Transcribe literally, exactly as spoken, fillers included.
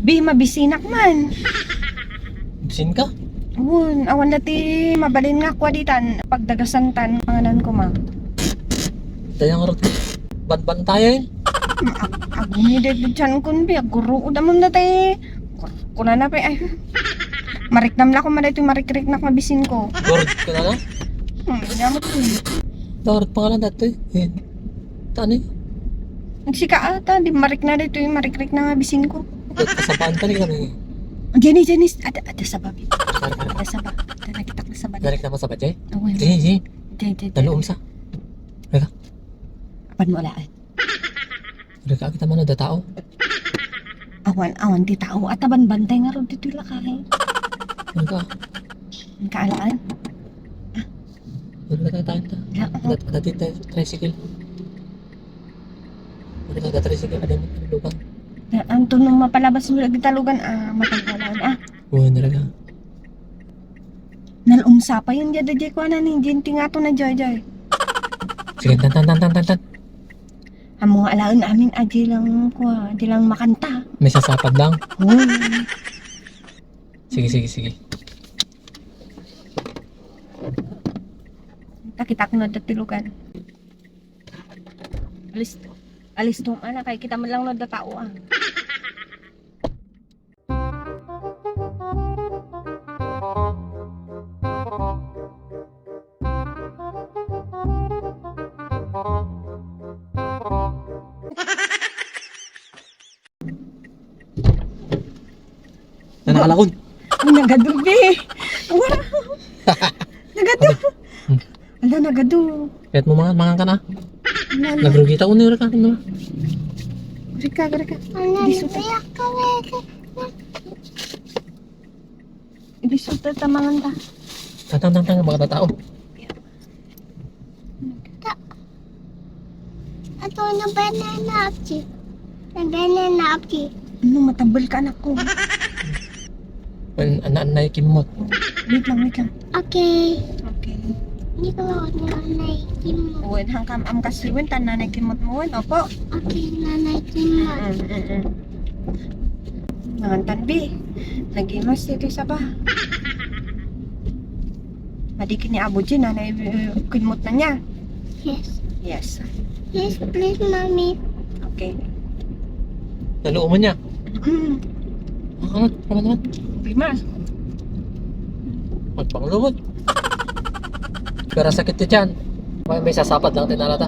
Bi, mabisinak man. Bisin ka? Wen, awan dati mabalin nga kua ditan, pagdagasan tan, panganan ko ma. Dayang rot. Banbantayan. Ag-, aguni daytoy tiyan kun bi, agguruod amon dati. Kunana pa, ay. Mariknam la ko man daytoy, marikriknak nga bisin ko. Gurod ko na lang. Hmm, di mo ko. Darat pangalan dati. Yan. Tani? Sika ata, di marikna daytoy, marikrikna nga bisin ko. Kasabaan ka ni kami. Jenny, Jenny, ada, ada saba, bi. Ada saba. Ada, nakitak na saba. Direct na masaba, Jay? Awan. Jay, Jay. Jay, Jay, Jay. Naluom sa. Teka. Apan mo alaan. Teka, kita man ada tao. Awan, awan ti tao. At aban bantay nga ron ditoy lakay. Teka. Ang kaalaan. Wala na tayo ta. Ya, Ada, ada dito, tricycle. Wala na tricycle, ada mo, lugan. Ya, anto nung mapalabas mo lagi talugan, ah, matagpalan, ah. Wala na lang. Nalumsa pa yun, jada, jay, kuha na ni Jin, tingato na, jay, jay. Sige, tan, tan, tan, tan, tan, tan. Amo nga alaen amin, ah, di lang, kuha, di lang makanta. May sasapad lang. Hmm. Sige, sige, sige. Takitak na dati lugan. Alis, alis tong anak, ay kita man lang na tao, ah. Na nakalakon. Ay, nagadu, be. Wow. Nagadu. Hmm. Ala, nagadu. Kahit mo mangan, mangan ka na. Ala, ala. Nagrugi ta, unay ka, ano? Rika, rika. Ano, Di suta. Rika, rika. Ibisuta ta mangan ta. Tang, tang, tang, tang, baka tatao. Ta-, ato na banana apsi. Na banana apsi. Ano, matabal ka, anak ko. An-, an-, anay kimot. Wait lang, wait lang. Okay. Okay. Hindi ko na anay kimot. Wen, hangkam am kasi, wen, tan nanay kimot mo, wen, opo. Okay, nanay kimot. Mm, mm, mm. Mangan tan, bi. Nagimas iti saba. Madi ken ni Abu Jin, nanay, eh, kinmot na niya. Yes. Yes. Yes, please, Mommy. Okay. Naluoman niya. Mm. Ah, ano naman? Di mas. Magpangluod. Pero sakit ti tiyan. May, may sasapad lang tinalata.